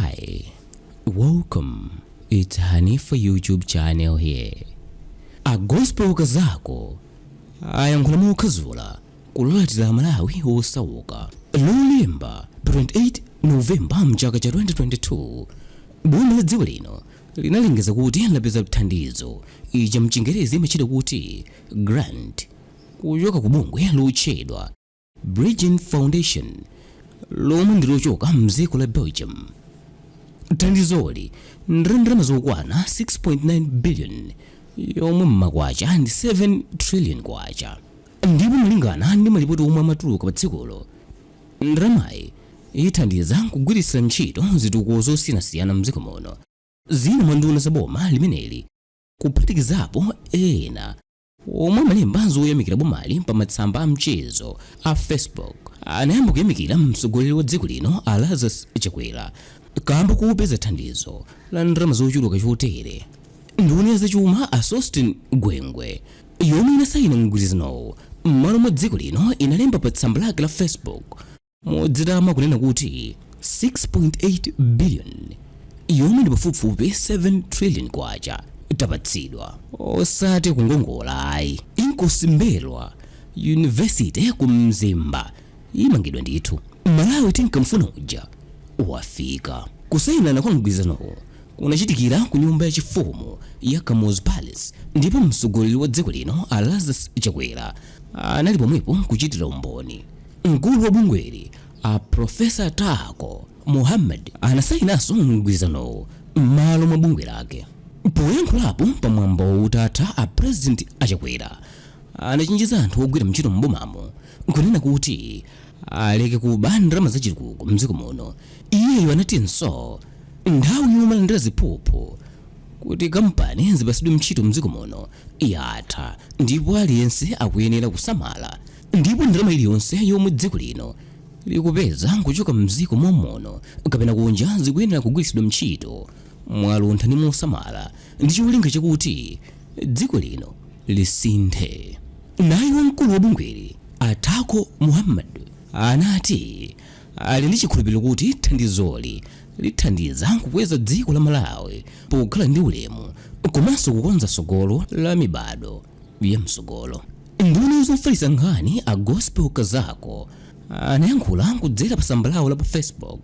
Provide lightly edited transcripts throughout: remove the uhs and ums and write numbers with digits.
Hi, welcome. It's Hanifa YouTube channel here. A Gospel Kazako ayankhula mokhazula kulalatira Amalawi osauka. Lolemba 28 Novemba mchaka cha 2022, boma la dziko lino linalengeza kuti lapeza thandizo ija mchingerezi imatchedwa kuti grant kuchoka ku bungwe lotchedwa Bridgin Foundation lomwe ndi lochoka mdziko la Belgium. Thandizoli ndi ndalama zokwana 6.9 billion yomwe mmakwacha ndi 7 trillion kwacha. Ndipo malingana ndi malipoti omwe amatuluka pa tsikulo, ndalamayi ithandiza kugwiritsira ntchito zitukuko zosiyanasiyana mdziko muno. Zina mwa nduna za boma limeneli kuphatikizapo ena omwe amalemba zoyamikira bomali pa matsamba a mchezo a Facebook anayamba kuyamikira mtsogoleri wa dziko lino a Lazarus Chakwera kamba kopeza thandizo la ndalama zochuluka chotere. Nduna ya zachuma a Sosten Gwengwe yomwe inasayina mgwirizanowu m'malo mwa dziko lino inalemba pa tsamba lake la Facebook modzitama kunena kuti 6.8 billion yomwe ndi pafupifupi 7 trillion kwacha tapatsidwa osati kungongola ayi. Inkosi Mbelwa University ku Mzimba imangidwa ndithu. Malawi tinkamfuna uja wafika. Kusayinana kwa mgwirizanowo kunachitikira ku nyumba ya chifumu ya Kamuzu Palace ndipo mtsogoleri wa dziko lino a Lazarus Chakwera anali pomwepo kuchitira umboni. Mkulu wa bungweli a Professor Tako Muhammad anasayinanso mgwirizanowo m'malo mwa bungwe lake. Poyankhulapo pa mwambowu utatha, a President a Chakwera anachenjeza anthu ogwira ntchito m'bomamo kunena kuti aleke kuba ndalama zachitukuko mdziko muno. Iyeyo anatinso nthawi yomalandira ziphuphu kuti kampani zipatsidwe ntchito mdziko muno yatha ndipo aliyense akuyenera kusamala ndipo ndalama iliyonse yomwe dziko lino likupeza kuchoka mdziko mommuno kapena kunja zikuyenera kugwiritsidwa ntchito mwaluntha ndi mosamala ndi cholinga chakuti dziko lino lisinthe. Naye wamkulu wa bungweli a Tako Muhammad anati ali ndi chikhulupiriro kuti thandizoli lithandiza kukweza dziko la Malawi pokhala ndi ulemu komanso kukonza tsogolo la mibado ya mtsogolo. Nduna zofalitsa nkhani a Gospel Kazako anayankhula kudzera pa tsamba lawo la pa Facebook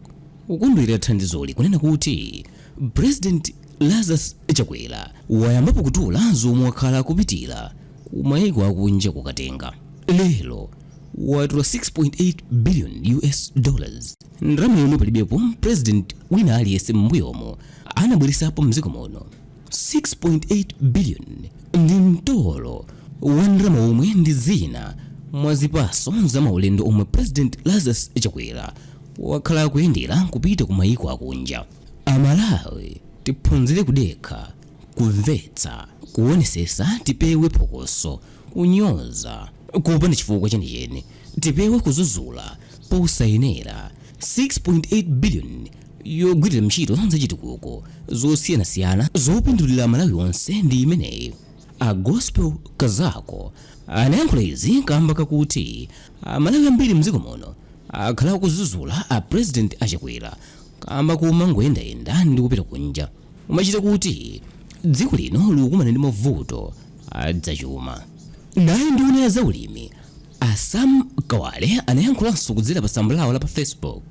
kukondwerera thandizoli kunena kuti President Lazarus Chakwera wayambapo kutula zomwe wakhala akupitira ku mayiko akunja kukatenga. Lero watula 6.8 billion US dollars, ndalama yomwe palibepo president wina aliyense m'mbuyomo anabweretsapo mdziko muno. 6.8 billion ndi mtolo wa ndalama omwe ndi zina mwa zipatso za maulendo omwe President Lazarus Chakwera wakhala akuyendera kupita ku mayiko akunja. Amalawi tiphunzire kudekha, kumvetsa, kuonesesa, tipewe phokoso, kunyoza kopanda chifukwa chenicheni, tipewe kuzuzula posayenera. 6.8 billion yogwirira ntchito zachitukuko zosiyanasiyana zopindulira Amalawi onse ndi imeneyi. A Gospel Kazako anayankhula izi kamba kakuti Amalawi ambiri mdziko muno akhala akuzuzula a President a Chakwera kamba komangoyendayenda ndi kupita kunja kumachita kuti dziko lino likukumana ndi mavuto adzachuma. Naye nduna ya zaulimi a Sam Kawale anayankhulanso kudzera pa tsamba lawo la pa Facebook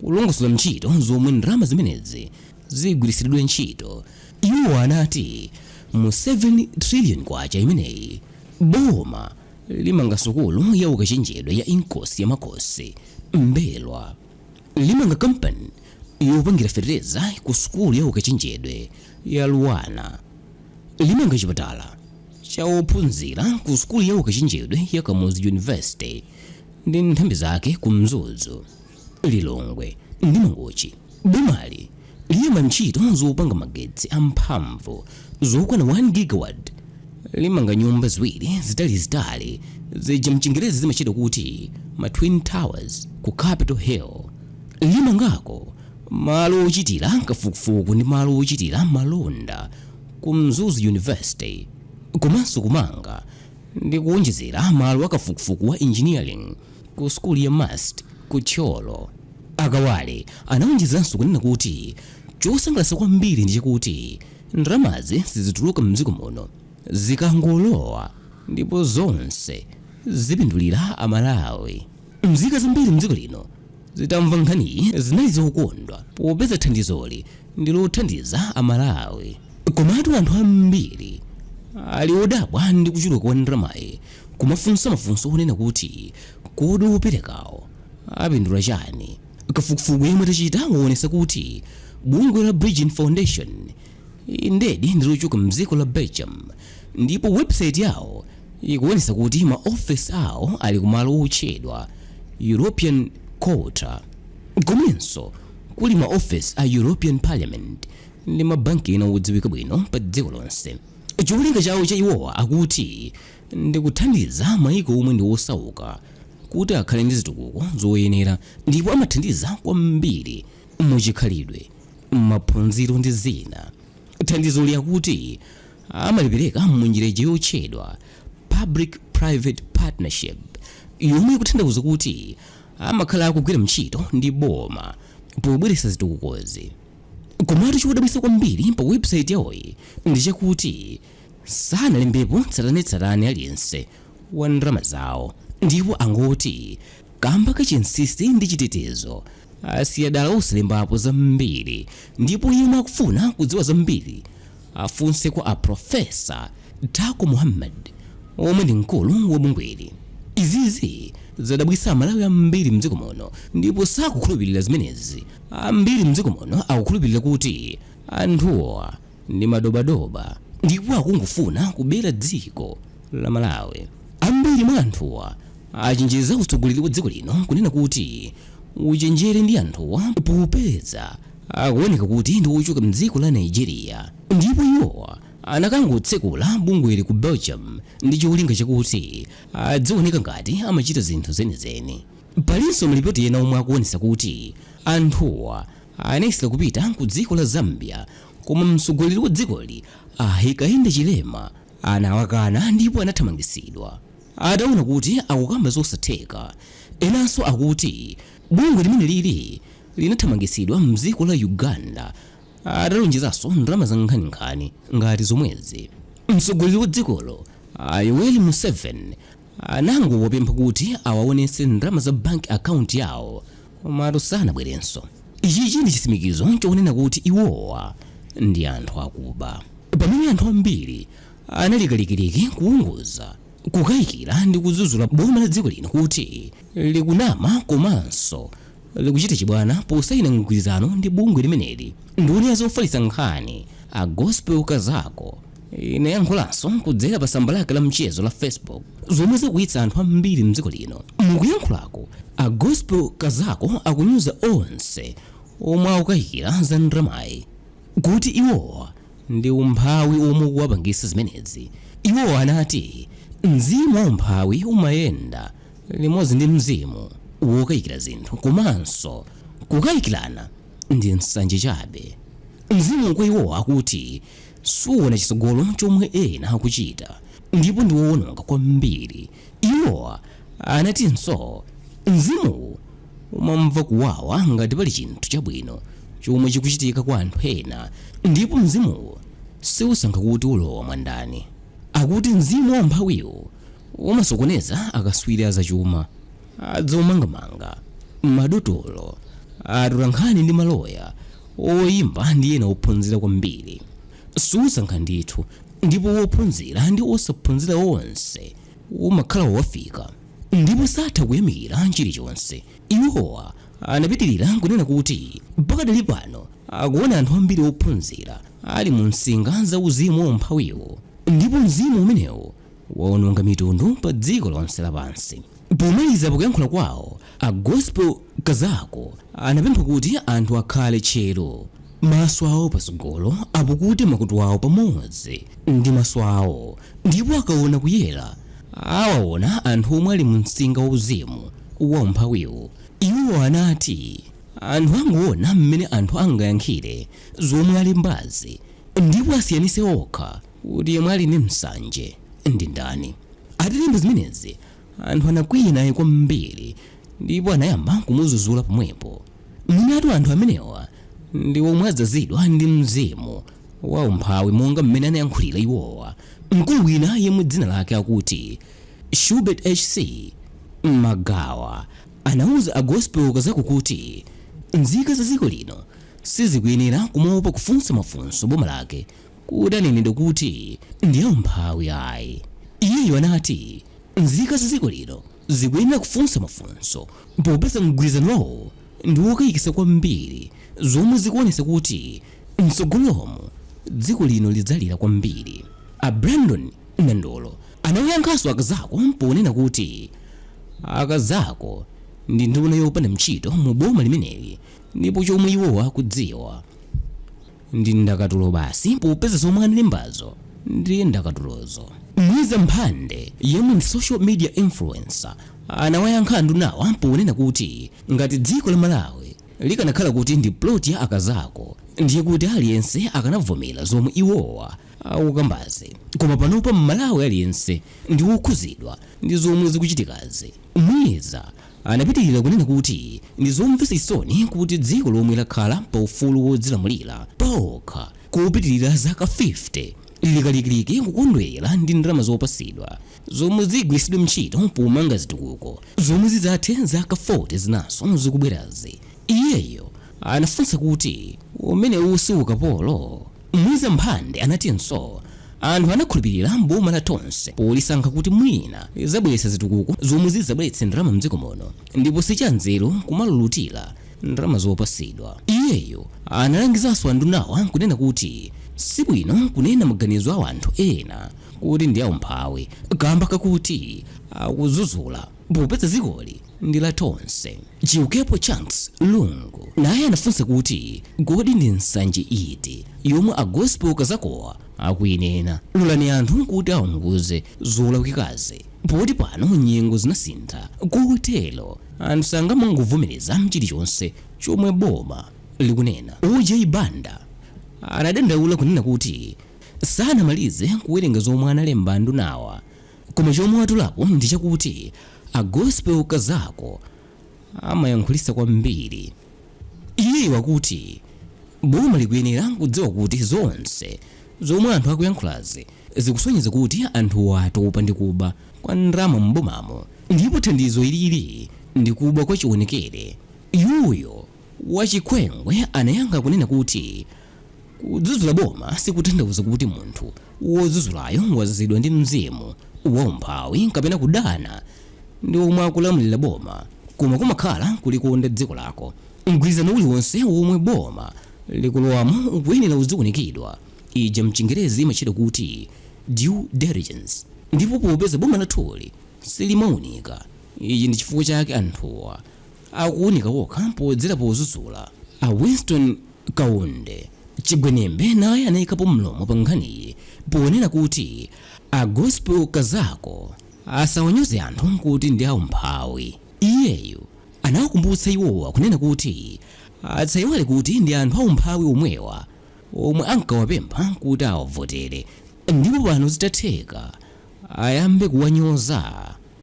kulongosola ntchito zomwe ndalama zimenezi zigwiritsidwe ntchito. Iwo anati mu 7 trillion kwacha imeneyi boma limanga sukulu ya ukachenjedwe ya Inkosi ya Makosi Mbelwa, limanga kampani yopangira fetereza ku sukulu ya ukachenjedwe ya Luanar, limanga chipatala cha ophunzira ku sukulu ya ukachenjedwe ya Kamuzu University ndi nthambi zake ku Mzuzu, Lilongwe ndi Mangochi. Bomali liyamba ntchito zopanga magetsi amphamvu zokwana 1 gigawatt, limanga nyumba ziwiri zitalizitali zija mchingerezi zimatchedwa kuti ma Twin Towers ku Capital Hill, limangako malo ochitira kafukufuku ndi malo ochitira malonda ku Mzuzu University komanso kumanga ndi kuwonjezera malo a kafukufuku wa engineering ku sukulu ya MUST ku Thyolo. A Kawale anaonjezanso kunena kuti chosangalatsa kwambiri ndi chakuti ndalamazi sizituluka mdziko muno zikangolowa ndipo zonse zipindulira Amalawi. Mzika zambiri mdziko lino zitamva nkhaniyi zinali zokondwa popeza thandizoli ndi lothandiza Amalawi. Komatu anthu ambiri ali odabwa ndi kuchuluka kwa ndalamayi kumafunsa mafunso onena kuti kodi operekawo apindula chani? Kafukufuku yemwe tachita waonetsa kuti bungwe la Bridgin Foundation indedi ndi lochoka mdziko la Belgium ndipo website yawo ikuonetsa kuti ma office awo ali kumalo otchedwa European Quarter komenso kuli ma office a European Parliament ndi mabanki ena odziwika bwino pa dziko lonse. Cholinga chawo cha iwowa akuti ndi kuthandiza maiko omwe ndi osauka kuti akhale ndi zitukuko zoyenera ndipo amathandiza kwambiri muchikhalidwe, maphunziro ndi zina. Thandizoli akuti amalipereka munjira ija yotchedwa Public Private Partnership yomwe ikutanthauza kuti amakhala akugwira ntchito ndi boma pobweretsa zitukukozi. Komatu chodabwitsa kwambiri pa website yawoyi ndi chakuti sanalembepo tsatanetsatane aliyense wa ndalama zawo ndipo angoti kamba ka chinsinsi ndi chitetezo asiya dala osalembapo zambiri ndipo yemwe akufuna kudziwa zambiri afunse kwa a Professor Tako Muhammad omwe ndi mkulu wa bungweli. Izizi zadabwitsa Amalawi ambiri mdziko muno ndipo sakukhulupirira zimenezi. Ambiri mdziko muno akukhulupirira kuti anthuwa ndi madobadoba ndipo akungofuna kubera dziko la Malawi. Ambiri mwa anthuwa achenjeza utsogoleri wa dziko lino kunena kuti uchenjere ndi anthuwa popeza akuoneka kuti ndi ochoka mdziko la Nigeria ndipo iwowa anakangotsekula bungweli ku Belgium ndi cholinga chakuti adzioneka ngati amachita zinthu zenizeni. Palinso malipoti ena omwe akuonetsa kuti anthuwa anayesera kupita ku dziko la Zambia koma mtsogoleri wa dzikoli a Hakainde Hichilema anawakana ndipo anathamangitsidwa ataona kuti akukamba zosatheka. Enanso akuti bungwe limene lili linathamangitsidwa mdziko la Uganda atalonjezanso ndalama za nkhaninkhani ngati zomwezi. Mtsogoleri wa dzikolo a Yoweri Museveni anangowapempha kuti awaonetse ndalama za bank account yawo komatu sanabwerenso. Ichichi ndi chitsimikizo chonena kuti iwowa ndi anthu akuba. Pamene anthu ambiri anali kalikiliki kuunguza, kukayikira ndi kudzudzula boma la dziko lino kuti likunama komanso likuchita chibwana posayina mgwirizano ndi bungwe limeneli, nduna ya zofalitsa nkhani a Gospel Kazako inayankhulanso kudzera pa tsamba lake la mchezo la Facebook zomwe zakwiyitsa anthu ambiri mdziko lino. Mukuyankhulako, a Gospel Kazako akunyoza onse omwe akukayikira za ndalamayi kuti iwowa ndi umphawi omwe ukuwapangitsa zimenezi. Iwowa anati mzimu wa umphawi umayenda limodzi ndi mzimu wokayikira zinthu komanso kukayikirana ndi nsanje chabe. Mzimu kwa iwowa akuti suona chitsogolo chomwe ena akuchita ndipo ndi wowononga kwambiri. Iwowa anatinso mzimuwu umamva kuwawa ngati pali chinthu chabwino chomwe chikuchitika kwa anthu ena ndipo mzimuwu siusankha kuti ulowa mwandani. Akuti mzimu wa umphawiwu umasokoneza akaswiri azachuma, adzomangamanga, madotolo, atolankhani ndi maloya, oyimba ndi ena ophunzira kwambiri. Susankha ndithu ndipo wophunzira ndi osaphunzira onse umakhala wawafika ndipo satha kuyamikira chilichonse. Iwowa anapitilira kunena kuti pakadali pano akuona anthu ambiri ophunzira ali mu nsinga za uzimu wa umphawiwu ndipo mzimu umenewu waononga mitundu pa dziko lonse lapansi. Pomaliza pakuyankhula kwawo, a Gospel Kazako anapempha kuti anthu akhale tcheru, maso awo patsogolo, apukute makutu awo pamodzi ndi maso awo ndipo akaona kuyera awaona anthu omwe ali mu msinga wauzimu wa umphawiwu. Iwo anati anthu angoona mmene anthu angayankhire zomwe alembazi ndipo asiyanise okha kuti yemwe ali ndi msanje ndi ndani. Atalemba zimenezi, anthu anakwiya naye kwambiri ndipo anayamba kumudzudzula pomwepo. Mwinatu anthu amenewa ndi omwe adzazidwa ndi mzimu wa umphawi monga mmene anayankhulira iwowa. Mkulu wina yemwe dzina lake akuti Schubert HC Magawa anauza a Gospel Kazako kuti nzika za dziko lino sizikuyenera kumaopa kufunsa mafunso boma lake kuti anenedwe kuti ndi aumphawi ayi. Iyeyo anati nzika za dziko lino zikuyenera kufunsa mafunso popeza mgwirizano wawo ndi wokayikitsa kwambiri zomwe zikuonetsa kuti mtsogolomu dziko lino lidzalira kwambiri. A Brandon Nandolo anawayankhanso a Kazako ponena kuti a Kazako ndi nduna yopanda ntchito mu boma limeneli ndipo chomwe iwowa akudziwa ndi ndakatulo basi popeza zomwe analembazo ndi ndakatulozo. Mwiza Mphande yemwe ndi social media influencer anawayankha andunawa ponena kuti ngati dziko la Malawi likanakhala kuti ndi plot ya a Kazako ndiye kuti aliyense akanavomera zomwe iwowa akukambazi koma panopa Mmalawi aliyense ndi wokhuzidwa ndi zomwe zikuchitikazi. Mwiza Anapitirira kunena kuti ndi zomvetsa chisoni kuti dziko lomwe lakhala pa ufulu wodzilamulira paokha kopitirira zaka 50 lili kalikiliki kukondwerera ndi ndalama zopatsidwa zomwe zigwiritsidwe ntchito pomanga zitukuko zomwe zidzathe zaka 40 zinaso zikubwerazi. Iyeyo anafunsa kuti umenewu si ukapolo? Mwiza Mphande anatinso anthu anakhulupilira boma la Tonse polisankha kuti mwina lidzabweretsa zitukuko zomwe zidzabweretse ndalama mdziko muno ndipo sichanzeru kumalulutira ndalama zopatsidwa. Iyeyo analangizanso andunawa kunena kuti sibwino kunena maganizo a anthu ena kuti ndi aumphawi kamba kakuti akudzudzula popeza dzikoli ndi la tonse. Chiukepo Chanks Lungu naye anafunsa kuti kodi ndi nsanje iti yomwe a Gospel Kazakowa akuinena? Lolani anthu kuti aunguze zolakwikazi poti pano nyengo zinasintha kotero anthu sangamangovomereza chilichonse chomwe boma likunena. OJ Banda anadandaula kunena kuti sanamalize kuwerenga zomwe analemba andunawa Koma chomwe watolapo ndi chakuti a Gospel Kazako amayankhulitsa kwambiri. Iyeyo akuti boma likuyenera kudziwa kuti zonse zomwe anthu akuyankhulazi zikusonyeza kuti anthuwa atopa ndi kuba kwa ndalama m'bomamo ndipo thandizo ilili ndi kuba kwachionekere. Yuyo Wachikhwengwe anayankha kunena kuti Kudzudzula boma sikutanthauza kuti munthu wodzudzulayo wadzazidwa ndi mzimu wa umphawi kapena kudana ndi omwe akulamulira boma koma kumakhala kulikonda dziko lako. Mgwirizano uliwonse womwe boma likulowamo ukuyenera uziunikidwa, ija mchingerezi imatchedwa kuti due diligence, ndipo popeza boma lathuli silimaunika, ichi ndi chifukwa chake anthuwa akuunika okha podzera podzudzula. A Winston Kaunde Chigwenembe naye anaikapo mlomo pa nkhaniyi ponena kuti a Gospel Kazako asawanyoze anthu kuti ndi aumphawi. Iyeyu anawakumbutsa iwowa kunena kuti asaiwale kuti ndi anthu aumphawi omwewa omwe ankawapempha kuti awavotere ndipo pano zitatheka ayambe kuwanyoza.